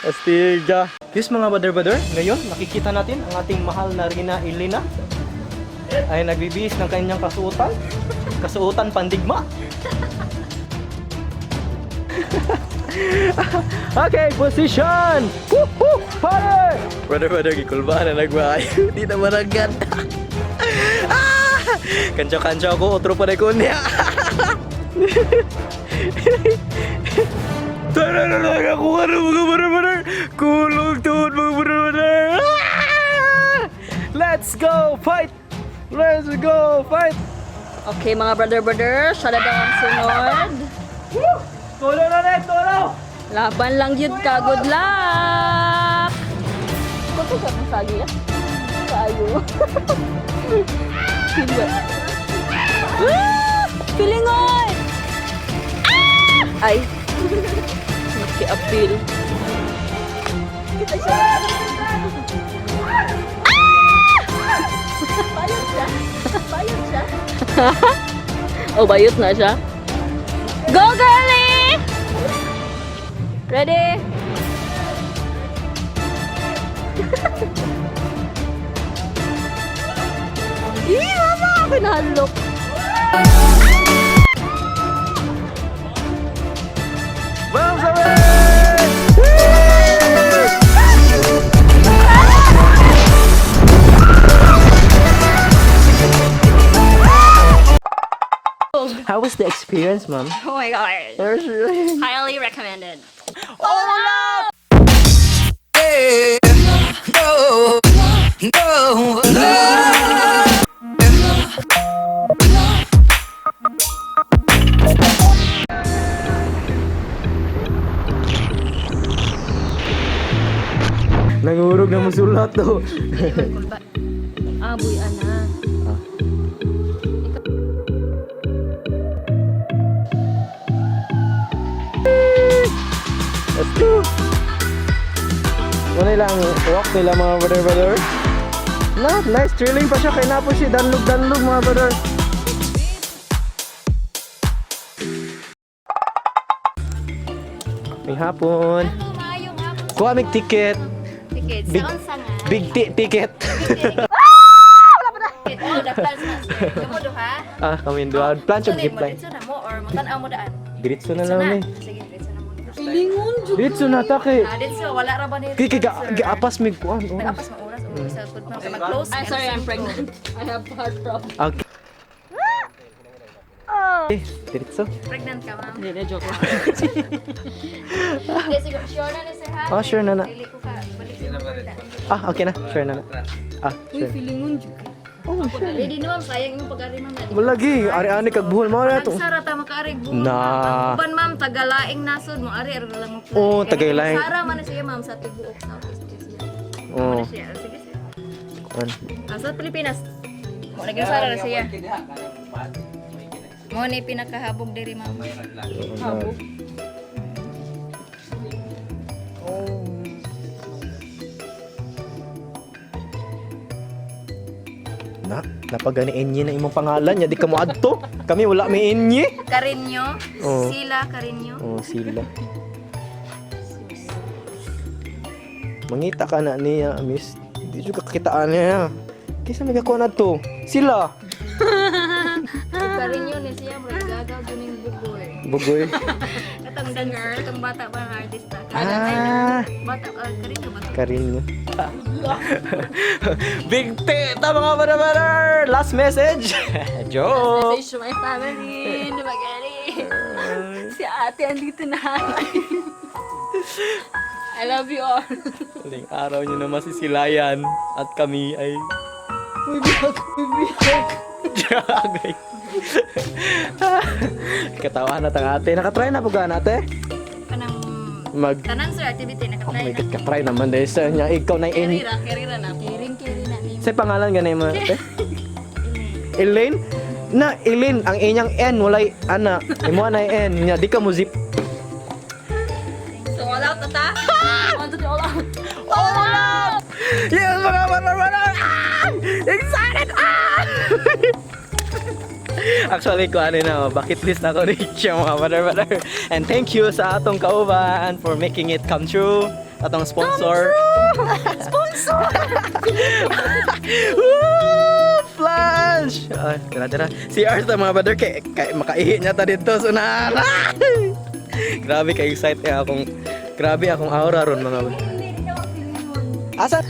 Astiga. Yes, mga brother brother, ngayon nakikita natin ang ating mahal na Rina Elena ay nagbibihis ng kanyang kasuotan. Kasuotan pandigma. Okay, position! Woo-hoo! Fire! Brother, brother, gikulba na nagbayo. Di na maragat. Ah! Kantsa-kantsa ako, otro pa na ko niya. Tara na lang ako ano mga brother, brother. Kulong tuhod mga brother, brother. Ah! Let's go fight! Let's go fight! Okay, mga brother brother, siya na daw ang sunod. Woo! Tulo na rin, tulo! Laban lang yun ka, good luck! Bakit ka masagi ah? Kayo. Hindi. Ah! Pilingon! Ah! Ay. Nakiapil. Kita siya. Ah! Bayot siya. Bayot siya. Oh, bayot na siya. Go, girlie! Ready? Ih, mama! Ako nahalok. Bounce away! How was the experience, ma'am? Oh my God. Highly recommended. Nangurog na musulat to. Aboy, ana. Let's go! Muna lang walk nila mga brother brother. Na, nice thrilling pa siya kay napo siya danlog danlog mga brother. May hapon. Maayong hapon. Kuha mig ticket. Ticket. Big- Sa unsa nga? Big ticket. Oh, daptal sa. Kamo duha. Ah, kami duha. Plan siya Sulit zip mo line. diretso na mo or matan-aw mo daan. Diretso na lang ni. Sige, diretso na mo. Diretso na ta kay. Ah, diretso wala ra ba ni? Kay kay gaapas mig kuan. Oras. Nag-apas mo oras o sa food ma'am mag-close. I'm sorry, I'm pregnant. I have heart problem. Okay. Eh, diretso. Pregnant ka, ma'am. Hindi, joke lang. Hindi, siguro sure na ni sir ha. Oh, sure na na. Dili ko ka balik sa Ah, okay na. Sure na na. Ah, sure. Feelingon, jud. Oh, sure. Ready na ma'am, sayang imong pag-ari ma'am. Malagi, ari-ani kag buhol mo na to. Sara ta makaarig buhol. Na. Ang uban ma'am, tagalaing nasod mo ari ari lang mo. Oo, tagalaing. Sara man na siya ma'am sa tibuok Southeast Asia. Oh, Ano siya? Sige sir. kuan. Ah, sa Pilipinas. Mo na gyud sara na siya. Mo ni pinakahabog diri ma'am. Habog. Na, napagani enye na imong pangalan nya di ka mo adto. Kami wala may enye. Karinyo, Oo. Sila Karinyo. Oh, sila. Mangita ka na niya, miss. Di jud ka kakitaan niya. Kaysa magakuha na to. Sila. Karinyo ni siya murag gaga guning bugoy. Bugoy. Katong dancer, katong bata ba nga artista? Ah. Bata Karinyo ba? to? Karin. Big T, mga brother! Last message! Joke! Message to my family. Dumagali. Si ate andito na. I love you all. Huling araw nyo na masisilayan at kami ay... Uy, biyak! Uy, biyak! Grabe. Katawa na tang ate. Nakatry na po ka ate? Kanang Mag... tanan sir activity Oh nakatry my God, katry naman dahil sa niya. Ikaw na in... Kerira, kerira na. Kiring kiri na ni. Sa pangalan ganay mo ate? Elaine? Na, Elaine, ang inyang N, walay, ana. Imo na N. Nya, di ka mo zip. So all out na ta? One, two, three, all out. All out! Yes, mga brother, brother! Ah! Excited! Ah! Actually, ko ano na, bucket list na ko rin siya mga brother, brother. And thank you sa atong kauban for making it come true. Atong sponsor. Sponsor! Woo! Flash! Ay, tara, tara. Si Ars mga brother, kay makaihi niya ta dito. So, na, grabe kay excited akong, grabe akong aura ron, mga brother. Asa?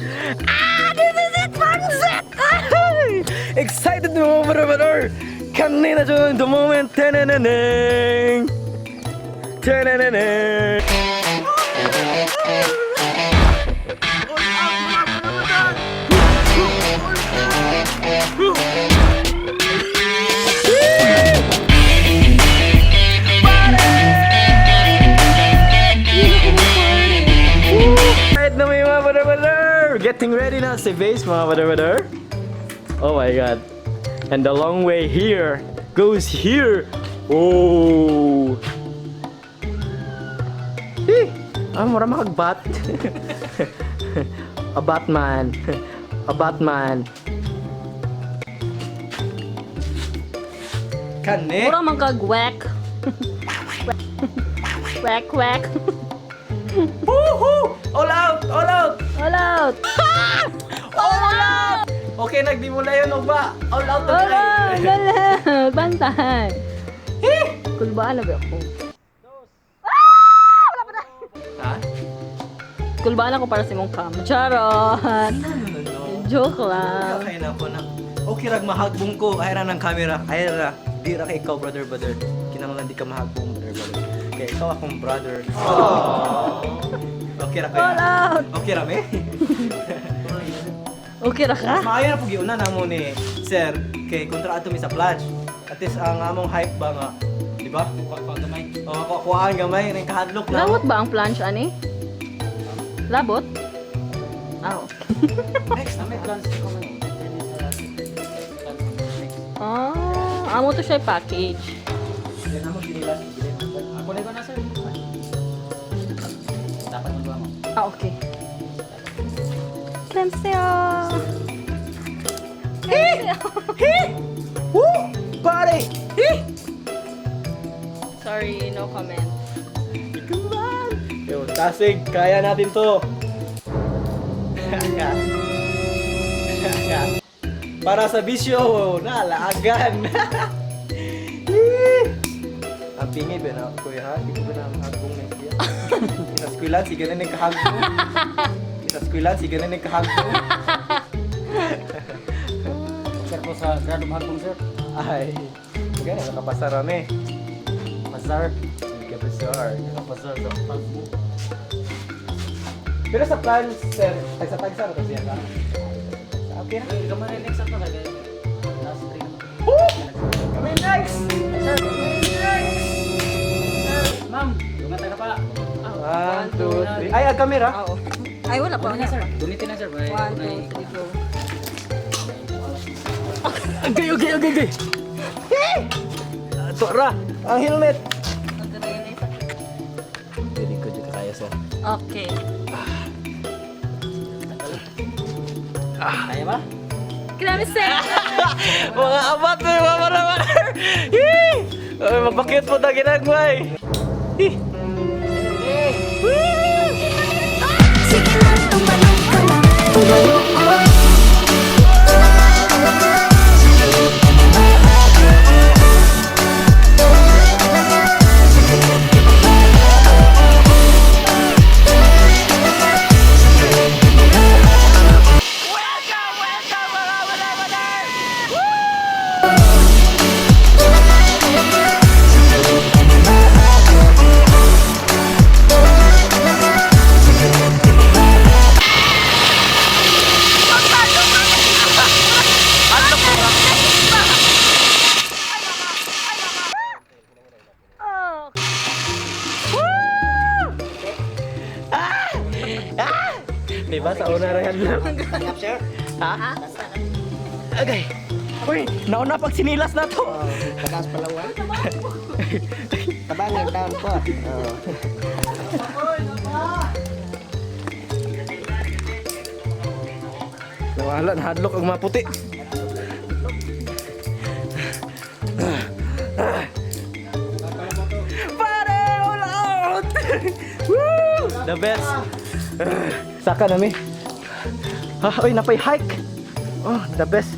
Ah, this is it! Pansit! Ay! Excited, mga brother! Kanina dyan, the moment. Teneneneng! Teneneneng! Right na may mga brother! Getting ready na si Base, mga brother. Oh my God. And the long way here goes here. Oh. Eh, mura makagbat. A Batman. A Batman. Kane? Mura man kag whack. Whack, whack. Woohoo! All out! All out! All out! All out! Okay, nagdimula yun o ba? All out na All out! tayo. All out! Bantay! Kulbaan na ba ako? Ha? Kulbaan ako para sa imong cam. Charot! No, no, no. Joke lang. Kaya na ako na. Okay rag mahagbong ko. Ay ra ng camera. Ay ra. Di ra kay ikaw, brother, brother. Kinahanglan di ka mahagbong, brother, brother. Kay ikaw akong brother. Okay ra kaya. All out! Okay ra me? Okay ra ka? Maayo na pug giuna namo ni sir kay kontra ato mi sa plunge. At least ang among hype ba nga, di ba? Kuha gamay. Oh, kuhaan gamay ning kahadlok na. Labot ba ang planche, ani? Labot? Ah, okay. Next May plans ko man. Ah, amo to siya package. Then amo sinilas. Ako na ko na, sir. Dapat magawa mo. Ah, okay. Clemseo! Woo! Pare! Eh! Sorry, no comment. Come on! Yo, Tasig, kaya natin to. Para sa bisyo, nalaagan. Ang pingi ba na, kuya ha? Di ko ba na mahagbong na siya? Isa skwilan, sige na nagkahagbong. Isa skwilan, sige na nagkahagbong. Sir po sa grado mahagbong, sir. Ay, gano'n, nakapasara na eh. Pasar. Nakapasar. Nakapasar sa pagbong. Pero sa plan, sir, tagsa-tagsa na to siya ka? Okay na. Gamay na next ako kagaya. Last three naman. Woo! Kami next! Sir, Next! sir, ma'am, dumata ka pa. One, two, three. Ay, ang camera. Oo. Ay, wala pa. Ano na, sir? Gunitin na, sir. May- One, may- two, three, go. Okay. Ito ra, ang helmet. Very good yung kaya, sir. Okay. Kaya ba? Clemseo! Mga abat na mga marabar. Ay, magpakit po tayo ginagmay. Eh! Sige lang, tumalon ka lang, tumalon ka. Di ba sa una ra yan lang? Ha? Okay. Uy, nauna pag sinilas na to. Pataas palawan. Tabang ang taon po. Oo. Nawala, nahadlok ang maputi. Pare, all out! Woo! The best. Saka na mi. Ah, oy, napay hike. Oh, the best.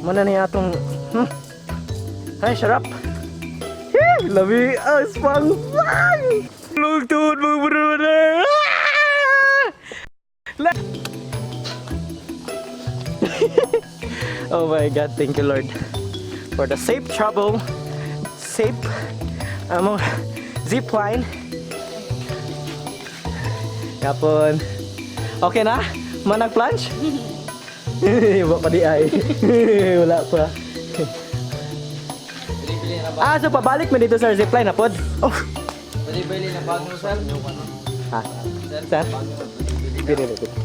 Muna niya atong Ay, sarap. Eh, labi ang spang. Lugtod mo, brother. Ah! Oh my God, thank you, Lord, for the safe travel, safe among zip line. Yapon. Okay na? Manag plunge? Wala pa di ay. Wala pa. Bili-bili na ba? Ah, so pabalik mo dito sa zipline na pod. Oh. Bili-bili na bago, sir. Ha? Sir, Sir? bago na, bili-bili. Bili, bili, bili.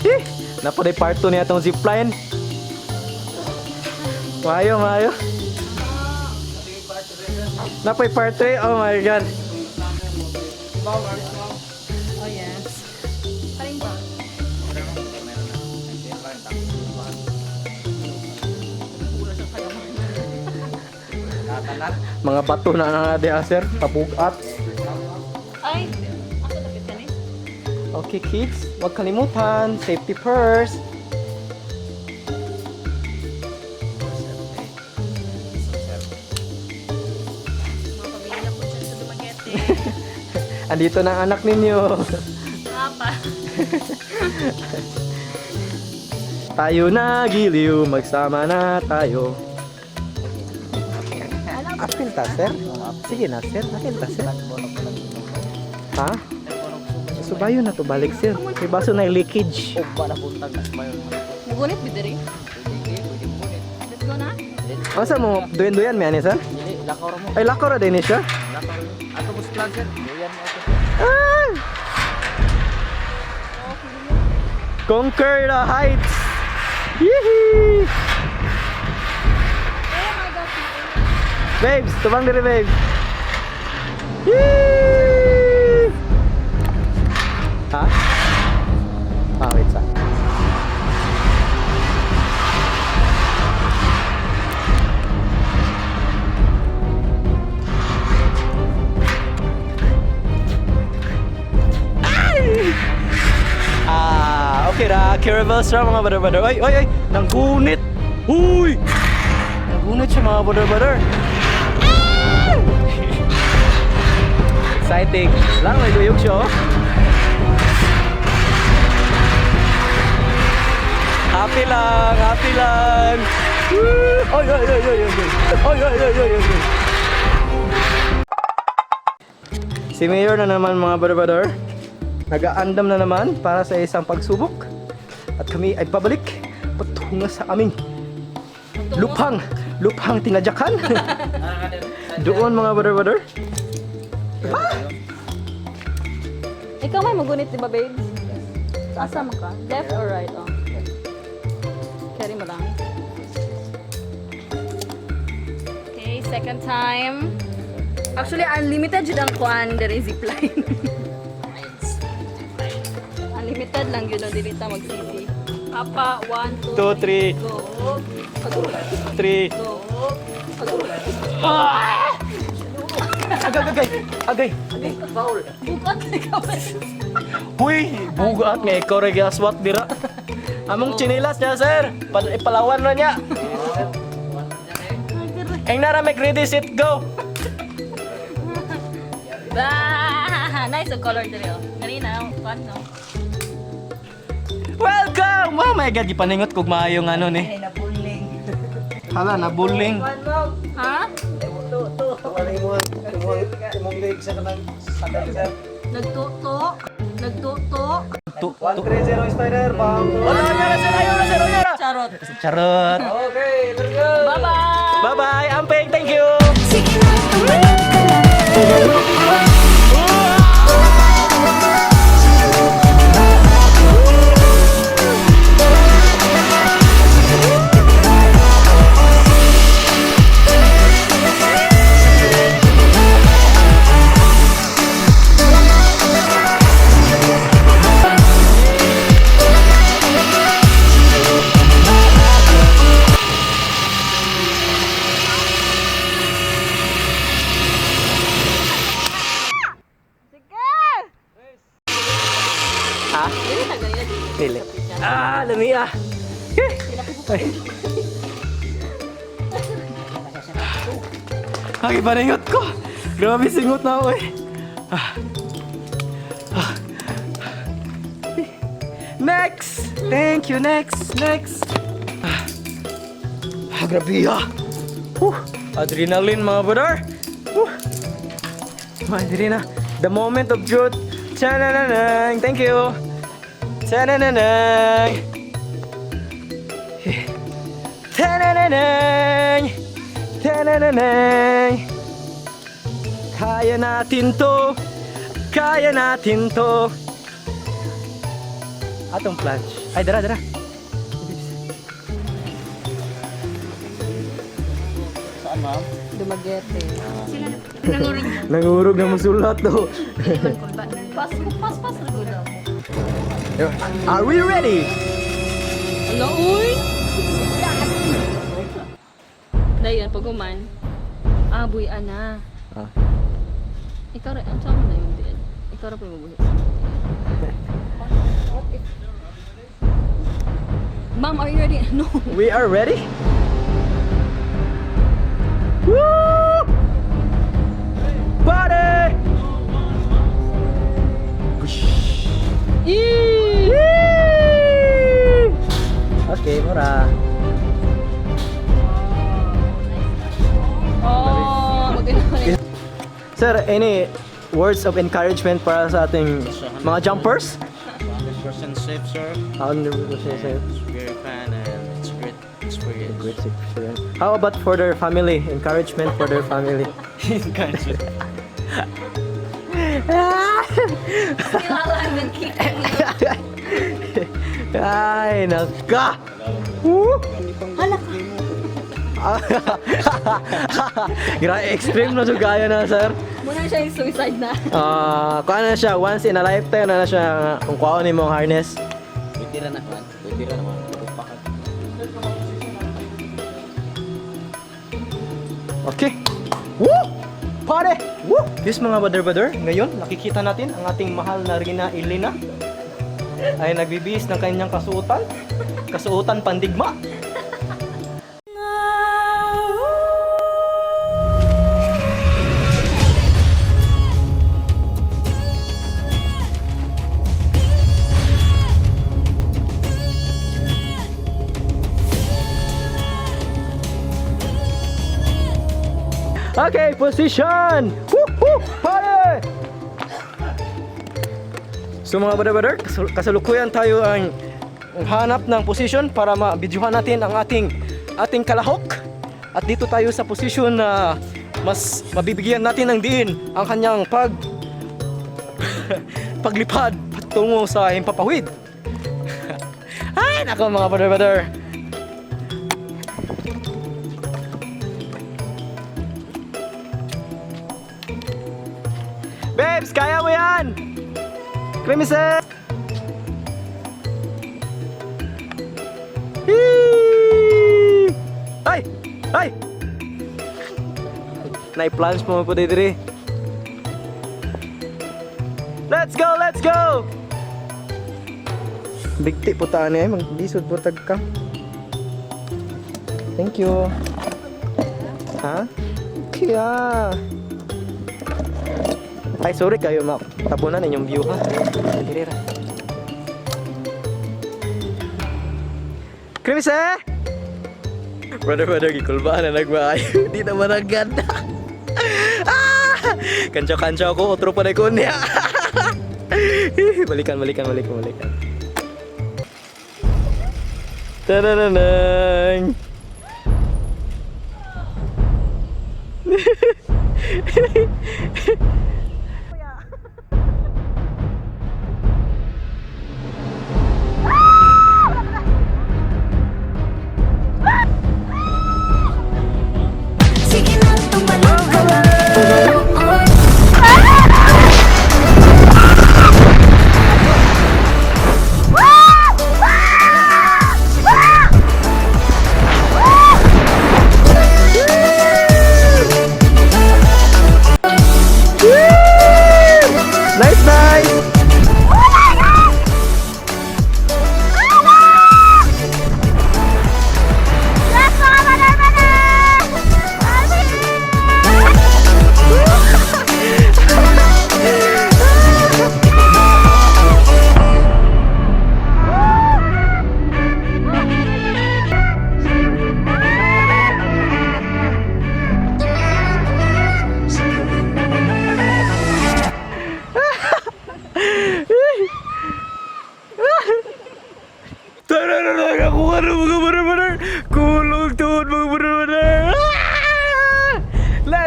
Eh, napoday part 2 niya itong zipline. Maayo, maayo. Napoy part 3. Oh my God. Oh, yes. Paring ba? Mga bato na na natin, ah, sir. Pabugat. Ay, ako dapit ka ni. Okay, kids. Huwag kalimutan. Safety first. Mga pamilya ko dyan sa Dumaguete. Andito na ang anak ninyo. Papa. Tayo na giliw, magsama na tayo. Apil ta, sir? Sige na, sir. Apil ta, sir. Ha? Subayo na to balik, sir. May baso na yung leakage. Ugba na buntag na sumayon. Mugunit bidiri. Pwede, pwede mo ulit. Let's go na. Asa mo, duyan-duyan may ani, sir? Dili, lakaw ra mo. Ay, lakaw ra din ni siya. Lakaw ra mo. Ato mo sa plan, sir. Duyan mo ato. Ah! Conquer the heights! Yee! Oh my gosh. Babes, tubang diri, babes. Yee! Ha? Ah, wait sa. Ay! Ah, okay ra. Caravels ra mga brother-brother. Oy, oy, oy! Nanggunit! Uy! Nanggunit siya mga brother-brother. Exciting. Lang, may guyog siya, oh. Happy lang, happy lang. Woo! Oy, oy, oy, oy, oy, oy. Oy, oy, oy, oy, oy, oy. Si Mayor na naman mga brother. Nag-aandam na naman para sa isang pagsubok. At kami ay pabalik patungo sa aming lupang, lupang tinadyakan. Doon mga brother. Ikaw may magunit, di ba, babes? So, asa man ka? Left or right? Oh. Carry mo lang. Okay, second time. Actually, unlimited jud ang kuan diri zipline. Unlimited lang yun, dili ta magsisi. Papa, 1, 2, 2, 3, go. 3. Go. Agay, agay, agay. Bukat ikaw. Huy, bugat nga ikaw rin aswat dira. Among chinilas niya, sir. Palawan na niya. Ang nara make ready, sit, go. Ba! Nice ang color diri oh. Kanina, kuan no. Welcome! Oh my God, gipaningot kog maayong ano ni. Hala, nabuling. Ha? Wala imong leg sa kanang sakay, sir. Nagtuto. Nagtuto. Tu, tu. 130 spider bomb. Wala na, sir. Ayaw na, sir. Ayaw na. Charot. Charot. Okay, let's go! Bye-bye! Bye-bye. Amping, thank you. Sige na, tumalik ka na. Ay. Ay, paningot ko. Grabe, singot na ako eh. Ah. Ah. Next! Thank you, next, next. Ah, ah grabe ah. Whew. Adrenaline mga brother. Whew. Mga The moment of truth. Tsanananang. Thank you. Tsanananang. Tsanananang. Tsanananang. Kaya natin to. Kaya natin to. Atong plunge. Ay, dara, dara. Saan, ma'am? Dumaguete. Nangurog na musulat to. Pas, pas, pas, na Are we ready? Ala, uy! Dayon, pag human, aboy ana. Ah. Ikaw ra, ang sama na yun din. Ikaw ra pa yung mabuhi. Ma'am, are you ready? No. We are ready? Woo! Party! Eee! Okay, mura. Oh, maganda ka rin. Sir, any words of encouragement para sa ating mga jumpers? 100% safe, sir. 100% safe. It's very fun and it's a great experience. Great experience. How about for their family? Encouragement for their family. Encouragement. Still alive and kicking. Ay, naka! Woo! Hala ka. Grabe, extreme na jud kaya na, sir. Muna siya yung suicide na. Ah, kuha na siya, once in a lifetime na na siya kung kuha ni mong harness. Pwede ra na, man. Pwede ra naman. Okay. Woo! Pare! Woo! Yes mga brother-brother, ngayon nakikita natin ang ating mahal na Rina Elena ay nagbibihis ng kanyang kasuotan. Kasuotan pandigma. Okay, position! Woo! Woo! Pare! So mga brother-brother, kasalukuyan tayo ang hanap ng position para ma-videohan natin ang ating ating kalahok. At dito tayo sa position na mas mabibigyan natin ng diin ang kanyang paglipad patungo sa himpapawid. Ay, nako mga brother-brother. Babes, kaya mo yan! Cremise! Hee! Ay! Ay! Nai-plunge mo po diri. Let's go! Let's go! Bigti po ta ni maglisod po tag ka. Thank you. Ha? Kaya. Ay, sorry kayo, ma. Tabunan inyong view, ha? Dili ra. Krimise! Brother, brother, gikulbaan na nagmaayo. Di naman ang ganda. Ah! Kantsaw-kantsaw ko, otro pa na ko niya. Balikan, balikan, balikan, balikan. Tarananang! Sige na, tumalon ka na. Tumalon.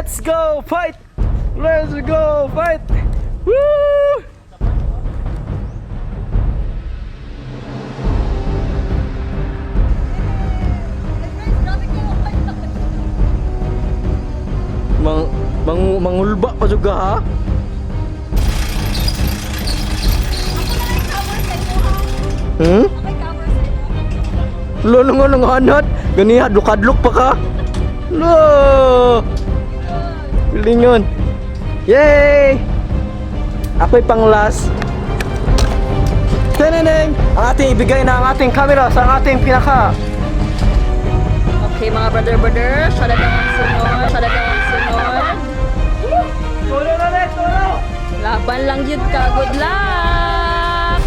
Let's go fight! Let's go fight! Woo! Mangulba pa juga ha? Hmm? Lo lo nga hanat. Ganiha dukadlok pa ka. Lo. Pilingon. Yay! Ako'y pang last. Teneneng! Ang ating ibigay na ang ating camera sa ating pinaka. Okay, mga brother, brother. Siya na lang ang sunod. Siya na lang ang sunod. Tulo na ulit, tulo! Laban lang yun ka. Good luck!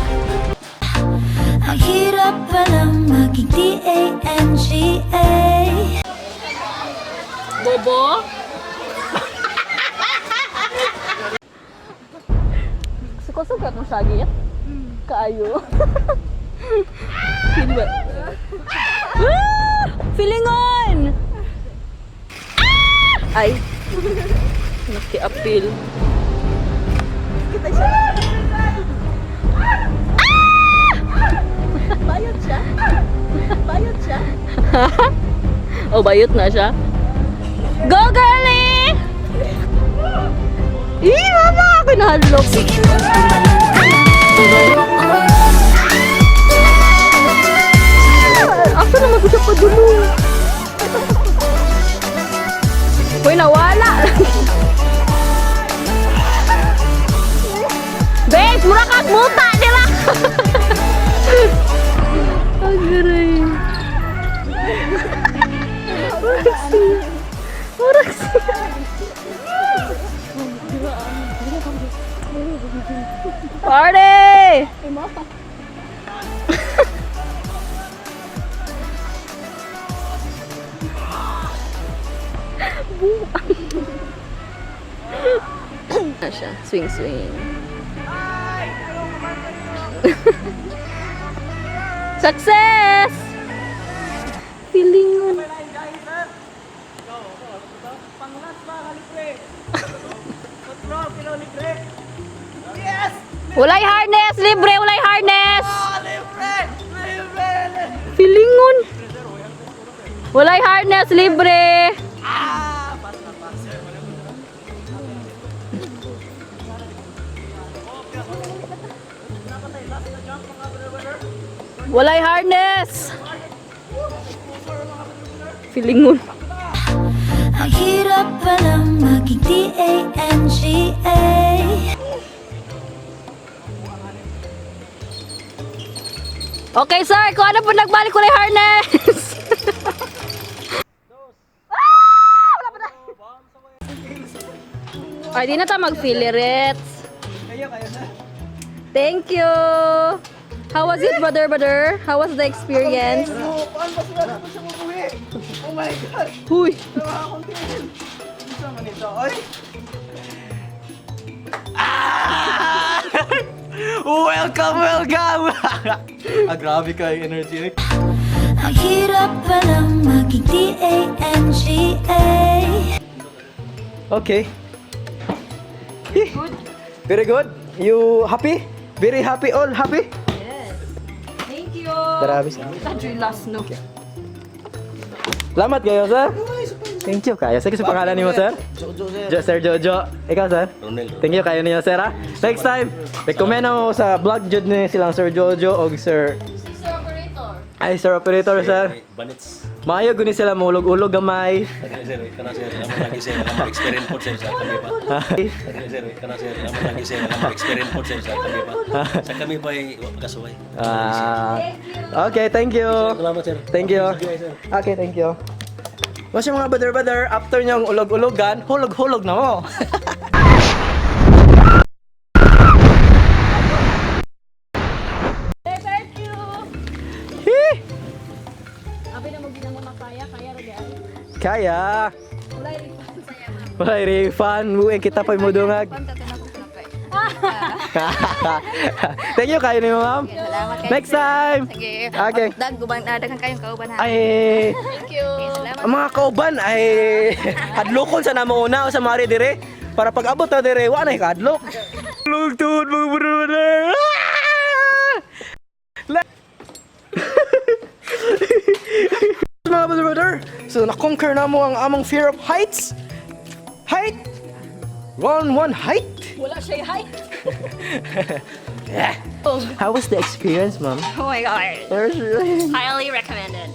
Ang hirap palang maging D-A-N-G-A. Bobo? Suko-suko akong sagi. Kaayo. Feel ba? Ah! Feelingon! Ah! Ay. Naki-appeal. Kita siya. Ah! Bayot siya. Bayot siya. Oh, bayot na siya. Go, girlie! Ih, mama! Ako nahadlok. Sige na, tumalon ka na. Asa naman ko siya padulo? Uy, nawala! Babes, mura kag muta, di ba? Aray. Murag siya. Murag siya. Party! Na siya. Swing, swing. Success! Feeling mo. Walay harness! Libre! Walay harness! Feelingon! Walay harness! Libre! Walay harness! Feelingon. Ang hirap palang maging D-A-N-G-A. Okay, sir. Kung ano po nagbalik, walay harness! Ah! Wala pa na. Ay, di na ta mag-filirets. Thank you! How was it, brother, brother? How was the experience? Paano ba sila dapat siya mabuhi? Oh my God! Huy! Tawa akong tingin. Isa man ito, oy. Ah! Welcome, welcome! Ah, grabe ka yung energy. Ang hirap palang maging D-A-N-G-A. Okay. Good. Very good. You happy? Very happy, all happy? Yes. Thank you! Grabe siya. That's your last, no? Salamat kayo, sir. Thank you kayo. Sige, sa pangalan niyo, sir? Jojo, sir. Jo, Sir Jojo. Ikaw, sir? Ronel. Thank you kayo niyo, sir, ha? Next time, recommend mo sa vlog jud ni silang Sir Jojo og Sir Sir Operator. Ay, Sir Operator, sir. Banits. Maayo guni sila mulog-ulog gamay. Sir, kana sir, amo lagi sir, amo experience po sir sa kami pa. Sir, kana sir, amo lagi sir, amo experience po sir sa kami pa. Sa kami pa ay wa kasuway. Ah. Okay, thank you. Salamat sir. Thank you. Okay, thank you. Mas yung mga brother-brother, after nyong ulog-ulogan, hulog-hulog na mo. Thank you! Hee! Abi na mo ginang makaya, kaya ra gyud. Kaya. Walay refund. Walay refund. Buhay kita pa'y mudungag. Ah! Thank you kayo ni ma'am. Salamat kayo. Next time. Sige. Okay. Dag, guban, daghan kayong kauban ha. Ay, Thank you. Okay, salamat. ang mga kauban ay hadlokon sa namo una o sa mari dire para pag abot na dire wa na kadlok. Lugtod mga brother. Ah! Mga brother, so na-conquer na mo ang among fear of heights. Height. One one height. Wala siya height. Yeah. How was the experience, ma'am? Oh my God. Highly recommended.